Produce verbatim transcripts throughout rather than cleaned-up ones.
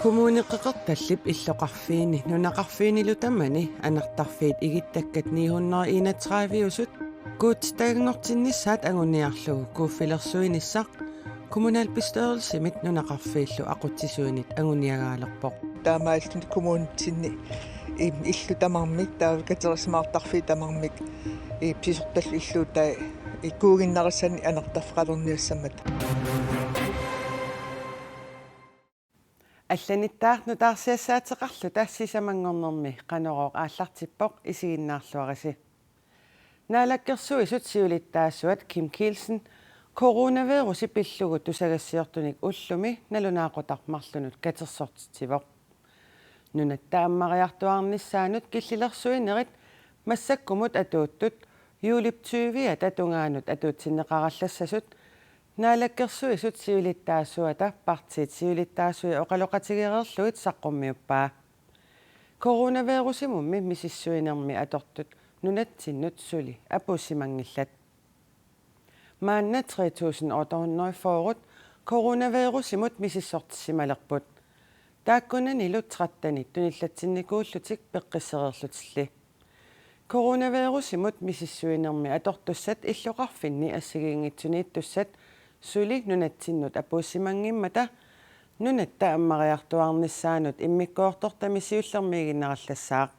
Kommune Qeqertallip illoqarfiini nunaqarfiinilu tamani anartarfiit igittakkat ni hundrede enogtredive-usut kuutsittaganngortinnissaat anguniarlugu kuuffilersuinissaq kommunalbestyrelsimit nunaqarfiillu aqutsisuinit anguniagaalerpoq. Taamaalilluni kommunitsinni, im, illut tamarmik, taava katersimaartarfiit tamarmik, i, pisortallu illuutai, i, kuuginnarissani anartarfeqalerniassammata. Allanittaaq nutaarsiassaateqarluta sisamanngornermi Qanorooq aallartippoq, isiginnaarluarisi. Naalakkersuisut siulittaasuat Kim Kielsen coronavirusi pillugu tusagassiortunik ullumi nalunaaqutaq marlunut katersortitsivoq. Nunatta ammariartuaarnissaanut killilersuinerit massakkumut atuuttut juulip tyviata tungaanut atuutsinneqarallassasut Naalakkersuisut siulittaasuata partiit siulittaasui oqaloqatigereerlugit saqqummiuppaa. Coronavirusimummi misissuinermi atortut nunatsinnut suli apuussimanngillat. Maanna tre tusind otte hundrede fyrre coronavirusimut misissortissimalerput. Taakkunanilu tretten tunillatsinnikuullutik peqqissereerlutilli. Coronavirusimut misissuinermi atortussat illoqarfinni assigiinngitsuniittussat suli nunatsinnut apuussimanngimmata nunatta ammariartuaarnissaanut immikkoortortami siullermiiginnarallassaaq.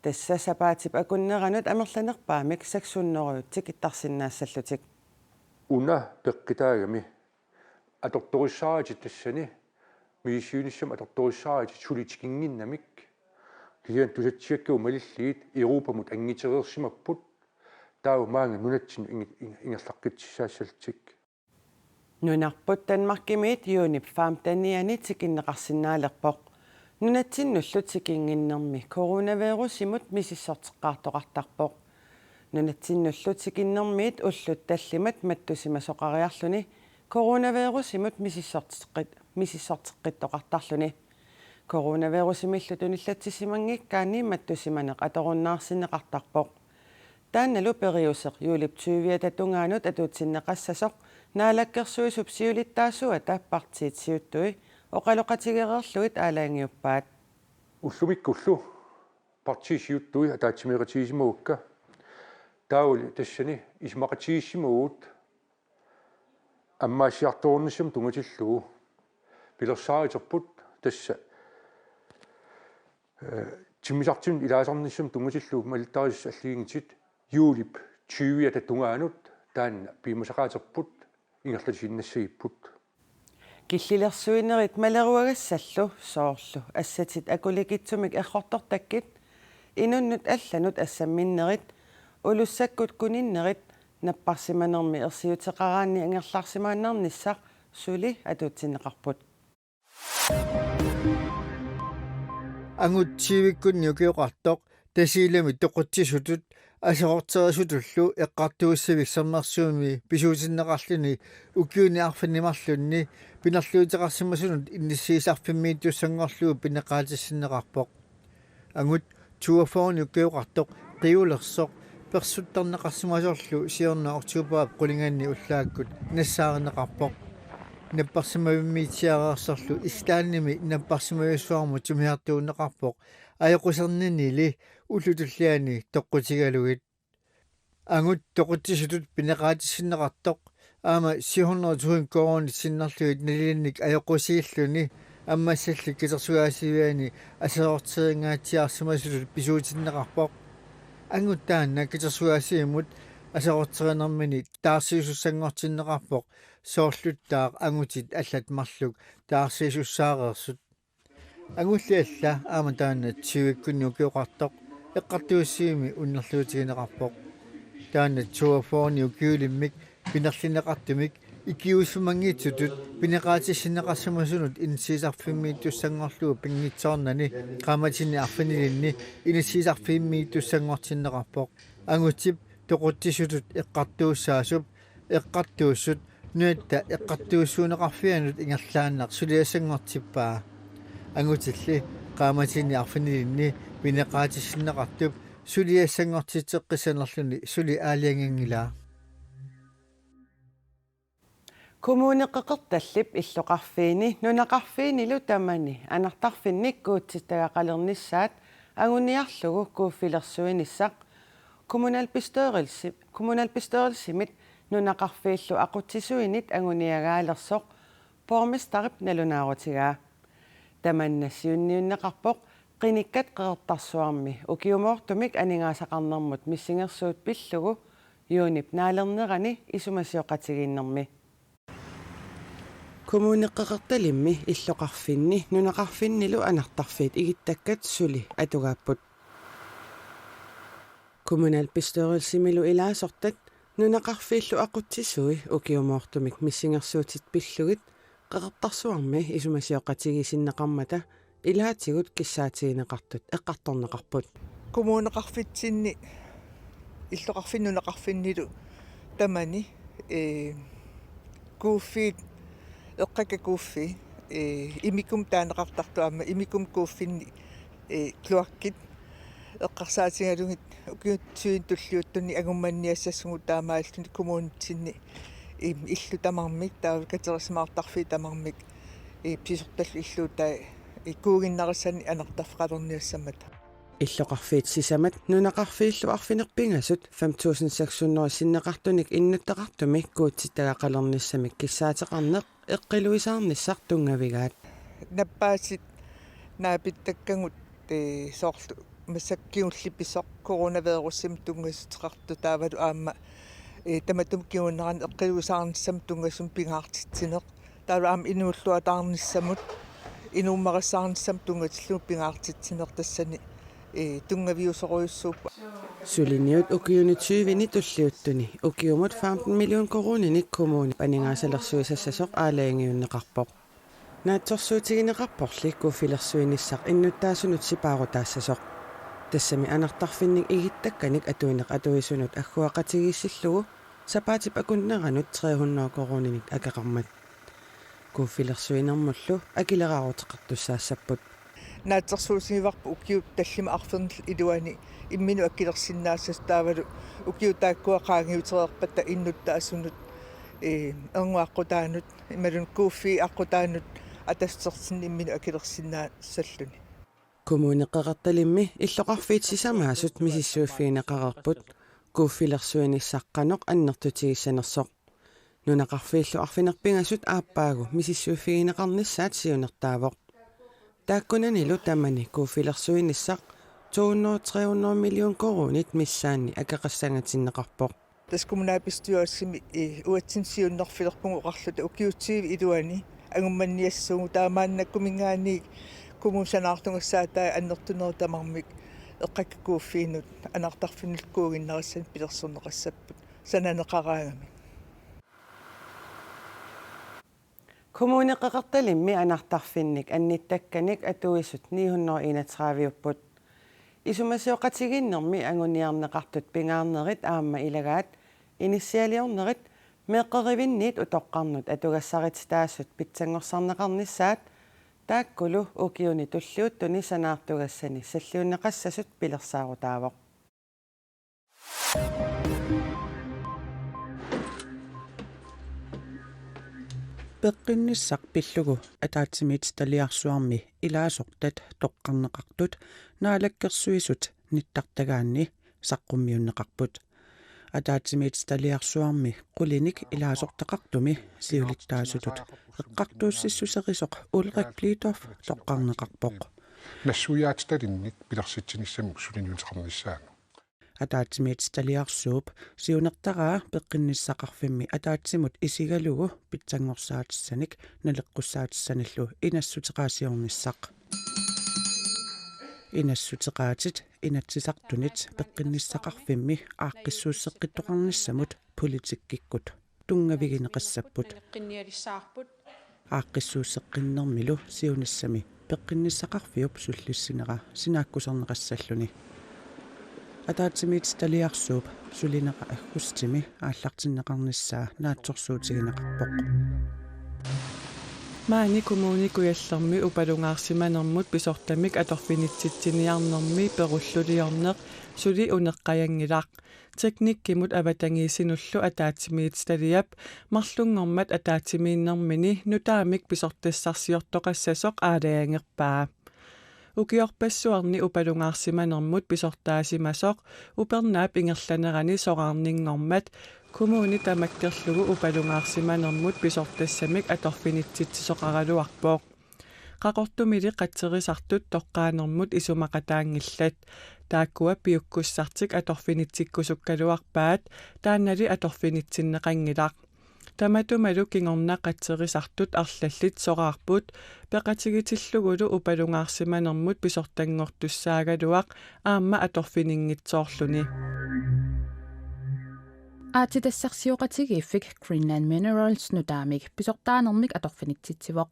Tassa sapaatip akunneranut amerlanerpaamik seks hundrede tikittarsinnaassallutik. Una peqqitaagami atortorissaarutit tassani, misissuinissamut atortorissaarutit suli tikinnginnamik. Kisianni tusatsigakku malilligit Europamut anngitereersimapput. Taava maanga nunatsinnut inge-, inge-, ingerlaqqitsissaassallutik. Nunarput Danmarkimiit juunip femtenianni tikinneqarsinnaalerpoq. Nunatsinnullu tikinnginnermi coronavirusimut misissorteqqaartoqartarpoq. Nunatsinnullu tikinnermiit ullut tallimat mattusimasoqariarluni coronavirusimut misissorteqqit-, misissorteqqittoqartarluni. Coronavirusimillu tunillatsissimanngikkaanni mattusimaneq atorunnaarsinneqartarpoq. Taannalu periuseq juulip tyviata tungaanut atuutsinneqassasoq Naalakkersuisup siulittaasuata partiit siuttui oqaloqatigereerlugit aalajangiuppaat. Ullumikkullu partiit siuttui ataatsimeeqatigisimagakka. Taavali tassani isumaqatigiissimavugut ammaassiartornissamut tunngatillugu. Pilersaaruterput tassa, eh, timmisartunut ilaasarnissamut tunngatillugu malittarisassat allaginngitit juulip tyviata tungaanut taanna piumasaqaaterput ingerlatiinnassagipput. Killilersuinerit maleruagassallu soorlu assatit akulikitsumik errortortakkit, inunnut allanut assamminnerit, ulussakkut kuninnerit, napparsimanermi ersiuteqaraanni angerlarsimaannarnissaq suli atuutsinneqarput. Angut tyvikkunni ukioqartoq Tasiilami toqutsisutut aserorterisutullu eqqartuussavik sermersuumi pisuutinneqarluni ukiuni arfineq-marlunni pinerluuteqarsimasunut inissiisarfimmiittussanngorlugu pineqaatissinneqarpoq. Angut toogfyrrenik ukioqartoq qiulersoq persuttarneqarsimasorlu siorna oktoberip qulinganni ullaakkut nassaarineqarpoq. Napparsimavimmiitsiareersorlu Islandimi napparsimajussuarmut tumiartuunneqarpoq ajoquserninili ullut tulliani toqqutigalugit. Angut toqutsisutut pineqaatissinneqartoq aamma syv hundrede tusind koruunit sinnerlugit nalilinnik ajoqusiilluni ammassallu katersugaasiviani aserorteringaatsiarsimasutut pisuutinneqarpoq. Angut taanna katersugaasivimmut aserorterinermini taarsiisussanngortinneqarpoq, soorluttaaq angutit allat marluk taarsiisussaareersut. Angulli alla aamma taanna tyvikkunni ukioqartoq eqqartuussivimmi unnerluutigineqarpoq. Taanna toogfyrrenik ukiulimmik pinerlineqartumik ikiuussimanngittutut pineqaatissinneqarsimasunut inissiisarfimmiittussanngorlugu pinngitsoornani qaammatini arfinilinni inissiisarfimmiittussanngortinneqarpoq. Angutip toqutsisutut eqqartuussaasup eqqartuussut nunatta eqqartuussuunneqarfianut ingerlaannaq suliassanngortippaa. Angutilli qaammatini arfinilinni pineqaatissinneqartup suliassanngortitseqqissanerluni suli aalajanginngilaa. Kommune Qeqertallip illoqarfiini nunaqarfiinilu tamani anartarfinnik kuutsittagaqalernissaat anguniarlugu kuuffilersuinissaq kommunalbestyrelse-, kommunalbestyrelsimit nunaqarfiillu aqutsisuinit anguniagaalersoq borgmesterip nalunaarutigaa. Tamanna siunniunneqarpoq qinikkat Qeqertarsuarmi ukiumoortumik aningaasaqarnermut missingersuut pillugu juunip naalernerani isumasioqatigiinnermi. Kommune Qeqertalimmi illoqarfinni nunaqarfinnilu anartarfiit igittakkat suli atugaapput. Kommunalbestyrelsimilu ilaasortat nunaqarfiillu aqutsisui ukiumoortumik missingersuutit pillugit Qeqertarsuarmi isumasioqatigiissinneqarmata ilaatigut kissaatigineqartut eqqartorneqarput. Kommuneqarfitsinni illoqarfinni nunaqarfinnilu tamani, ee, kuuffiit, eqqakka kuuffii, ee, imikkut taaneqartartut aamma imikkut kuuffinni, ee, kloakkit eqqarsaatigalugit ukiut tyvenik tulliuttuni angummanniassassagut taamaalilluni kommunitsinni, ee, illut tamarmik taava katersimaartarfiit tamarmik, ee, pisortallu illuutai, ee, kuuginnarissanik anartarfeqalerniassammata. Illoqarfiit sisamat nunaqarfiillu arfineq-pingasut fem tusind seks hundrede sinneqartunik innuttaqartumik kuutsittagaqalernissamik kissaateqarneq eqqiluisaarnissaq tunngavigaat. Nappaatit naapittakkagut, ee, soorlu massakkut kingulliit pisoq coronavirusimik tunngassuteqartoq taavalu aamma, ee, tamatuma kingunerani eqqiluisaarnissamut tunngasumik pingaartitsineq. Taavalu aamma inuulluataarnissamut, inuummarissaarnissamut tunngatillugu pingaartitsineq tassani, ee, tunngaviusorujussuupput. Suliniut ukiuni tyveni tulliuttuni ukiumut femten million koruuninik kommunip aningaasalersuisassasoq aalajangiunneqarpoq. Naatsorsuutigineqarporli kuuffilersuinissaq innuttaasunut sipaarutaassasoq. Tassami anartarfinnik igittakkanik atuineq atuisunut agguaqatigiissillugu sapaatip akunneranut tre hundrede koruuninik akeqarmat. Kuuffilersuinermullu akileraaruteqartussaassapput. Naatsorsuutigivarput ukiut tallimat arfernillit iluanni imminut akilersinnaassasut taavalu ukiut taakkua qaangiutereerpata innuttaasunut, ee, ernguaqqutaanut imaluunniit kuuffii aqqutaannut atassusertinni imminut akilersinnaassalluni. Kommune Qeqertalimmi illoqarfiit sisamaasut misissuiffigineqareerput kuuffilersuinissaq qanoq annertutigissanersoq. Nunaqarfiillu arfineq-pingasut aappaagu misissuiffigineqarnissaat siunertaavoq. Taakkunanilu tamani kuuffilersuinissaq to hundrede tre hundrede million koruunit missaanni akeqassangatinneqarpoq. Tassa kommunalbestyrelsimi, ee, uatsinnut siunnerfilerpugut oqarluta ukiut tyve iluanni angummanniassasugut taamaannakkuminngaanniit kommunip sanaartugassaatai annertunerit tamarmik eqqakka kuuffiinut anartarfinnullu kuuginnarissanik pilersorneqassapput sananeqaraangamik. Kommune Qeqertalimmi anartarfinnik annittakkanik atuisut ni hundrede enogtredive-upput. Isumasioqatigiinnermi anguniarneqartut pingaarnerit aamma ilagaat inissialiornerit meeqqerivinniit utoqqarnut atugassarititaasut pitsanngorsarneqarnissaat taakkulu ukiuni tulliuttuni sanaartugassani salliunneqassasut pilersaarutaavoq. Peqqinnissaq pillugu ataatsimiititaliarsuarmi ilaasortat toqqarneqartut Naalakkersuisut nittartagaanni saqqummiunneqarput. Ataatsimiititaliarsuarmi qulinik ilaasortaqartumi siulittaasutut eqqartuussissuserisoq Ulrik Blidorf toqqarneqarpoq. Nassuiaatitalinnik pilersitsinissamik suliniuteqarnissaanut. Ataatsimiititaliarsuup siunertaraa peqqinnissaqarfimmi ataatsimut isigalugu pitsanngorsaatissaanik naleqqussaatissannillu inassuteqaasiornissaq. Inassuteqaatit Inatsisartunit peqqinnissaqarfimmi aaqqissuusseqqittoqarnissamut politikkikkut tunngavigineqassapput. Aaqqissuusseqqinnermilu siunissami peqqinnissaqarfiup sullissinera sinaakkuserneqassalluni. Ataatsimiititaliarsuup sulinera aggustimi aallartinneqarnissaa naatsorsuutigineqarpoq. Maani Kommune Kujallermi upalungaarsimanermut pisortamik atorfinitsitsiniarnermi perulluliorneq suli uneqqajanngilaq. Teknikkimut avatangiisinullu ataatsimiititaliap marlunngormat ataatsimiinnermini nutaamik pisortassarsiortoqassasoq aalajangerpaa. Ukiorpassuarni upalungaarsimanermut pisortaasimasoq Upernaap ingerlanerani soraarninngormat kommuni tamakkerlugu upalungaarsimanermut pisortassamik atorfinitsitsisoqaraluarpoq. Qaqortumili qatserisartut toqqaanermut isumaqataanngillat. Taakkua piukkussartik atorfinitsikkusukkaluarpaat, taannali atorfinitsinneqanngilaq. Tamatumalu kingorna qatserisartut arlallit soraarput peqatigitillugulu upalungaarsimanermut pisortanngortussaagaluaq aamma atorfininngitsoorluni. Aatsitassarsioqatigiiffik Greenland Minerals nutaamik pisortaanermik atorfinitsitsivoq.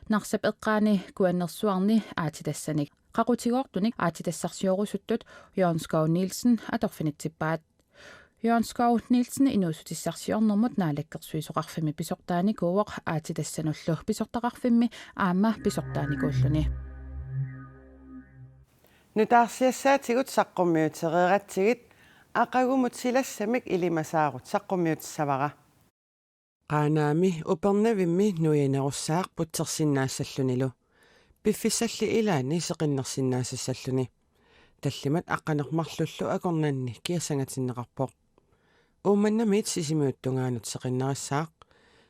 Narsap eqqaani Kuannersuarni aatsitassanik qaqutigoortunik aatsitassarsiorusuttut Jørgen Skov Nielsen atorfinitsippaat. Jørgen Skov Nielsen inuussutissarsiornermut Naalakkersuisoqarfimmi pisortaanikuuvoq aatsitassanullu pisortaqarfimmi aamma pisortaanikuulluni. Nutaarsiassaatigut saqqummiutereeratsigit, aqagumut silassamik ilimasaarut saqqummiutissavara. Qaanaami Upernavimmi nuianerussaaq putsersinnaassallunilu. Piffissalli ilaanni seqinnersinnaasassalluni. Tallimat aqqaneq-marlullu akornanni kiassangatinneqarpoq. Uummannamiit Sisimiut tungaanut seqinnerissaaq.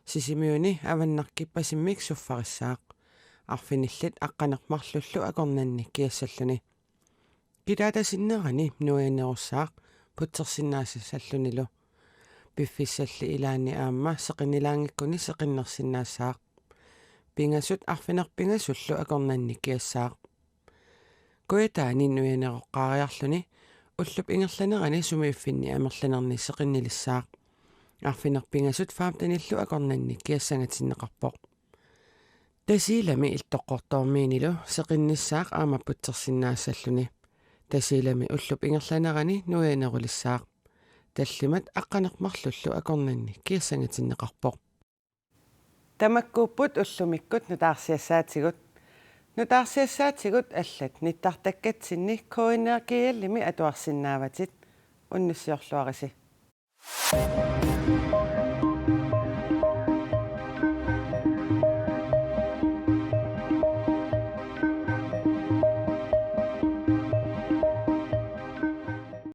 Sisimiuni avannarkippasimmik suffarissaaq. Arfinillit aqqaneq-marlullu akornanni kiassalluni. Kitaatasinnerani nuianerussaaq putsersinnaasassallunilu. Piffissalli ilaanni aamma seqinnilaanngikkuni seqinnersinnaassaaq. Pingasut arfineq-pingasullu akornanni kiassaaq. Kujataani nuianeroqqaariarluni ullup ingerlanerani sumiiffinni amerlanerni seqinnilissaaq. Arfineq-pingasut femtenillu akornanni kiassangatinneqarpoq. Tasiilami Iltoqqortoormiinilu seqinnissaaq aamma putsersinnaassalluni. Tasiilami ullup ingerlanerani nuianerulissaaq. Tallimat aqqaneq-marlullu akornanni kiassangatinneqarpoq. Tamakkuupput ullumikkut nutaarsiassaatigut. Nutaarsiassaatigut allat nittartakkatsinni K N R G L-imi atuarsinnaavatit. Unnussiorluarisi.